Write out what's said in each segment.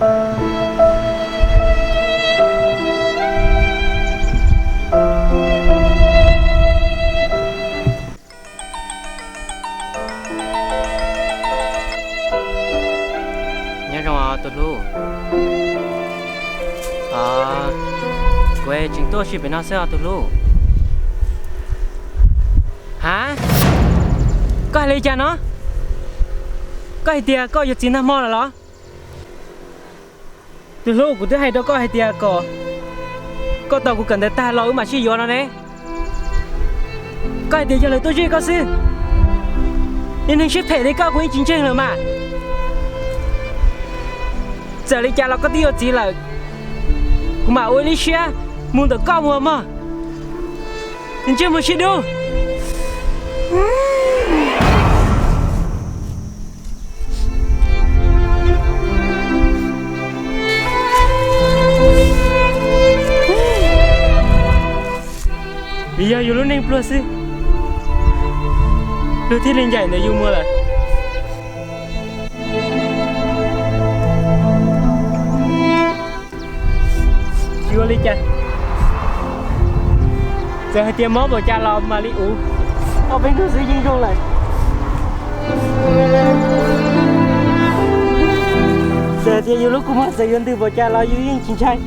Nyob zoo os tus hlub. Kuv tseem tuaj si pem no xwb os tus hlub. Ha, koj hais li cas no? Koj hais tias koj yuav txiv nag hmo lawm los? Tus hlub, kuv twb hais rau koj hais tias kom koj tos kuv kawm ntawv tag los wb mam sib yuav no ne. Koj hais tias yog lawv tuaj zij koj xwb, niag neeg siab phem li koj kuv yeej tsis ntseeg lawm mas. Txawm li cas los koj twb yuav txiv lawm, kuv mam ua ib lub siab mus ntawm koj mus mog. Ntsej muag sib dub. Vim yog yus lub neej pluag xwb, luag thiaj li ncaim ntawm yus mus lawm. Tsis ua li cas, txawm hais tias mob npaum cas los mam li uv, ob peb hnub xwb yeej zoo lawm. Txawm hais tias yus lub kua muag txawm yuav ntws npaum cas los yus yeej tsis ntshai.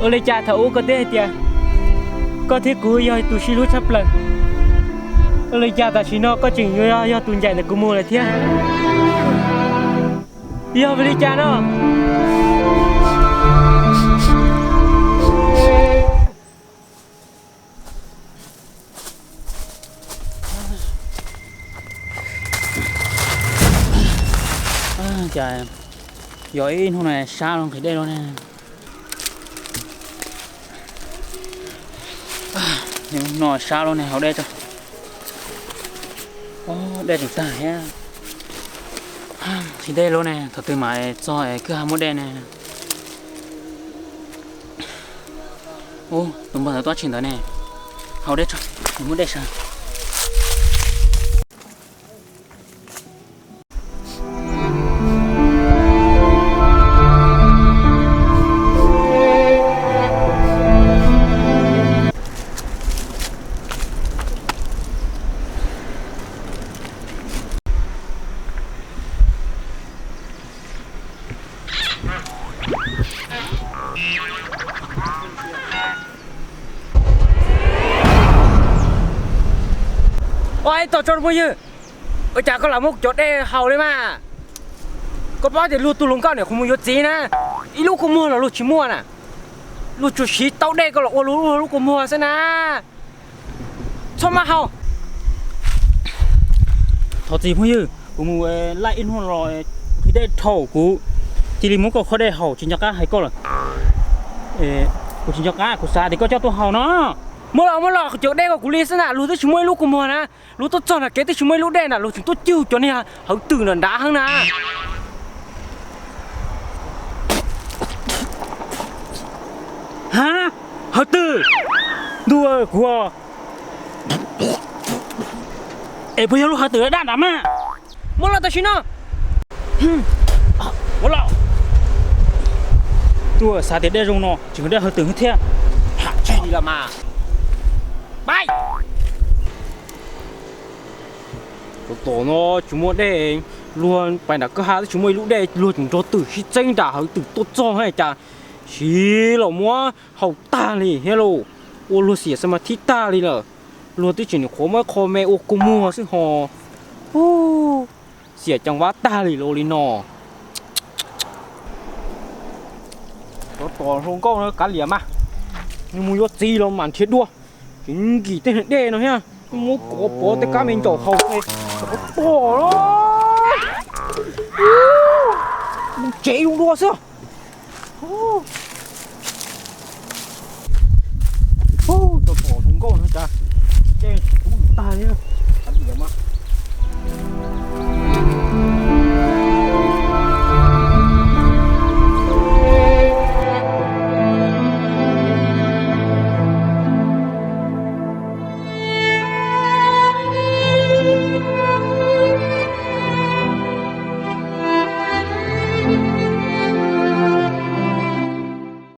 Ua li cas thaum ub koj twb hais tias koj thiab kuv yog tus sib hlub tshaj plaws, ua li cas tam sim no koj tseem yuav yog tus ncaim ntawm kuv mus lawm thiab? Yog vim li cas no? Cas yog ib hnub no sab los nqhis dej los ne. No sab los ne, haus dej tso. Dej tseem tag thiab. Nqhis dej los ne, thaum twg mam txog kwj ha muaj dej ne. Ub, tus npawg ntawd tuaj tsis ntawd ne. Haus dej tso, muaj dej sav. Ua ib tog tso phooj ywg, ua cas koj lam muab cov dej haus li mas? Koj paub tias luag tug hluas nkauj niam qhuav mus yuav txiv na, ib lub kua muag los luag tsis muaj na. Luag tsuas siv tau dej koj los ua luag lub kua muag xwb na. Txhob maj haus. Thov txim phooj ywg, kuv mus laij ib hnub los nqhis dej dhau kuv cia li muab koj qhov dej haus tsis nco qab hais koj lawm. Kuv tsis nco qab, kuv xav tias koj coj tuaj haus no. Muab los, muab los, cov dej ko kuv li xwb na, luag twb tsis muaj ib lub kua muag na. Luag tuaj txog nram kev twb tsis muaj ib lub dej na, luag tseem tuaj cug cov niag hawv twm nram nrad heev na. Ha, hawv twm, ntuj kuv. Es puas yog lub hawv twm daj nrad mas? Muab los tam sim no. Muab los. Tuaj xav tias dej zoo no tseem dej hawv twm thiab. Ham tsis los mas. Pab. Tom tom no tsis muaj dej, luag pais nram kwj ha twb tsis muaj ib lub dej, luag tseem nrog twm sib txeeb nram hawv twm tuaj txog cas siv los muab haus tag li thiab lauj. Ua luag xiam xab mas thib tag li lawm. Luag twb tseem nyuam qhuav muab qho me ua kua muag xwb ho. Xiam ceev vab tag li los li no. Tom tom hluas nkauj no kav liam mas, nws mus yuav txiv los mam nrhiav dua. Tseem nkim tej niag dej no thiab, muab kov pov tej kab me ncaum haus. Tom los mus tsev zoo dua xwb. Tom tom hluas nkauj no cas, tej tub tag li, kav liam mas.